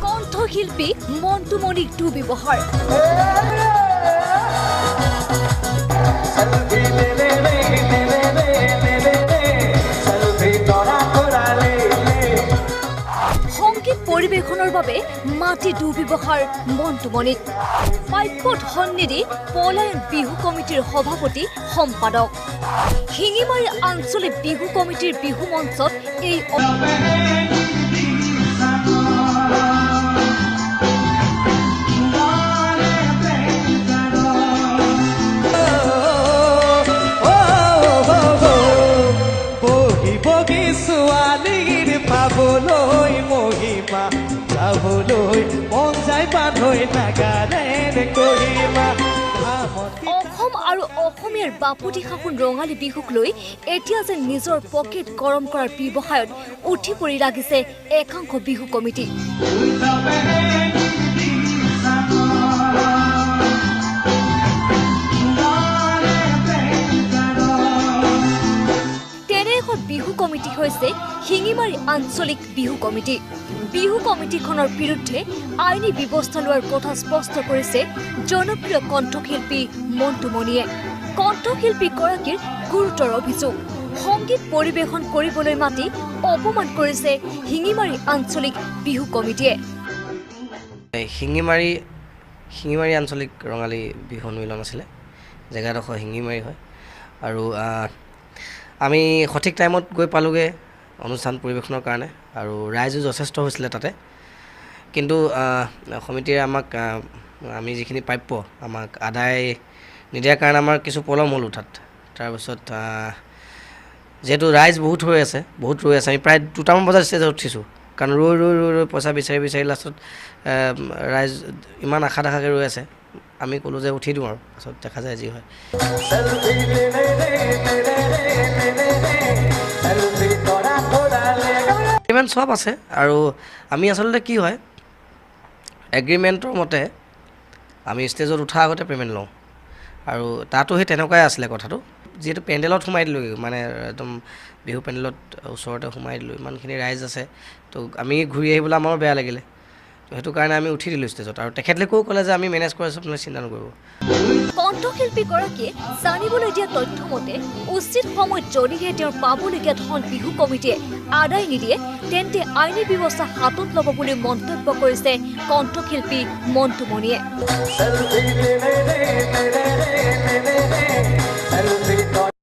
কণ্ঠশিল্পী মন্টুমণিক দুৰ্ব্যৱহাৰ। সংগীত পৰিৱেশনৰ বাবে মাটি দুৰ্ব্যৱহাৰ মন্টুমণিক। প্ৰাপ্য ধন নিদি পলায়ন বিহু কমিটিৰ সভাপতি সম্পাদক। শিঙিমাৰী আঞ্চলিক বিহু কমিটিৰ বিহু মঞ্চত এই অসম আৰু অসমীয়াৰ বাপতি সাহোন ৰঙালী বিহুক লৈ এতিয়া যেন নিজৰ পকেট গৰম কৰাৰ ব্যৱসায়ত উঠি পৰি লাগিছে একাংশ বিহু কমিটি। তেনে এখন বিহু কমিটি হৈছে শিঙিমাৰী আঞ্চলিক বিহু কমিটি। বিহু কমিটিখনৰ বিৰুদ্ধে আইনী ব্যৱস্থা লোৱাৰ কথা স্পষ্ট কৰিছে জনপ্ৰিয় কণ্ঠশিল্পী মন্টুমণিয়ে। কণ্ঠশিল্পীগৰাকীৰ গুৰুতৰ অভিযোগ, সংগীত পৰিৱেশন কৰিবলৈ মাতি অপমান কৰিছে শিঙিমাৰী আঞ্চলিক বিহু কমিটিয়ে। শিঙিমাৰী আঞ্চলিক ৰঙালী বিহু সন্মিলন আছিলে, জেগাডোখৰ শিঙিমাৰী হয়। আৰু আমি সঠিক টাইমত গৈ পালোগৈ অনুষ্ঠান পৰিৱেশনৰ কাৰণে, আৰু ৰাইজো যথেষ্ট হৈছিলে তাতে। কিন্তু সমিতিয়ে আমাক আমি যিখিনি প্ৰাপ্য আমাক আদায় নিদিয়াৰ কাৰণে আমাৰ কিছু পলম হ'ল উঠাত। তাৰপিছত যিহেতু ৰাইজ বহুত ৰৈ আছে, আমি প্ৰায় 2টামান বজাত ষ্টেজত উঠিছোঁ। কাৰণ ৰৈ ৰৈ ৰৈ ৰৈ পইচা বিচাৰি বিচাৰি লাষ্টত ৰাইজ ইমান আশা দেখাকৈ ৰৈ আছে, আমি ক'লোঁ যে উঠি দিওঁ আৰু পাছত দেখা যায় যি হয়। পে'মেণ্ট চব আছে। আৰু আমি আচলতে কি হয়, এগ্ৰিমেণ্টৰ মতে আমি ষ্টেজত উঠাৰ আগতে পে'মেণ্ট লওঁ, আৰু তাতো সেই তেনেকুৱাই আছিলে কথাটো। যিহেতু পেণ্ডেলত সোমাই দিলোঁ, মানে একদম বিহু পেণ্ডেলত ওচৰতে সোমাই দিলোঁ, ইমানখিনি ৰাইজ আছে, তো আমি ঘূৰি আহিবলৈ আমাৰো বেয়া লাগিলে, তো সেইটো কাৰণে আমি উঠি দিলোঁ ষ্টেজত। আৰু তেখেতলোকেও ক'লে যে আমি মেনেজ কৰি আছোঁ, আপোনালোকে চিন্তা নকৰিব। কণ্ঠশিল্পীগৰাকীয়ে জানিবলৈ দিয়া তথ্য মতে উচিত সময়ত যদিহে তেওঁৰ পাবলগীয়া ধন বিহু কমিটিয়ে আদায় নিদিয়ে তেন্তে আইনী ব্যৱস্থা হাতত ল'ব বুলি মন্তব্য কৰিছে কণ্ঠশিল্পী মন্টুমণিয়ে।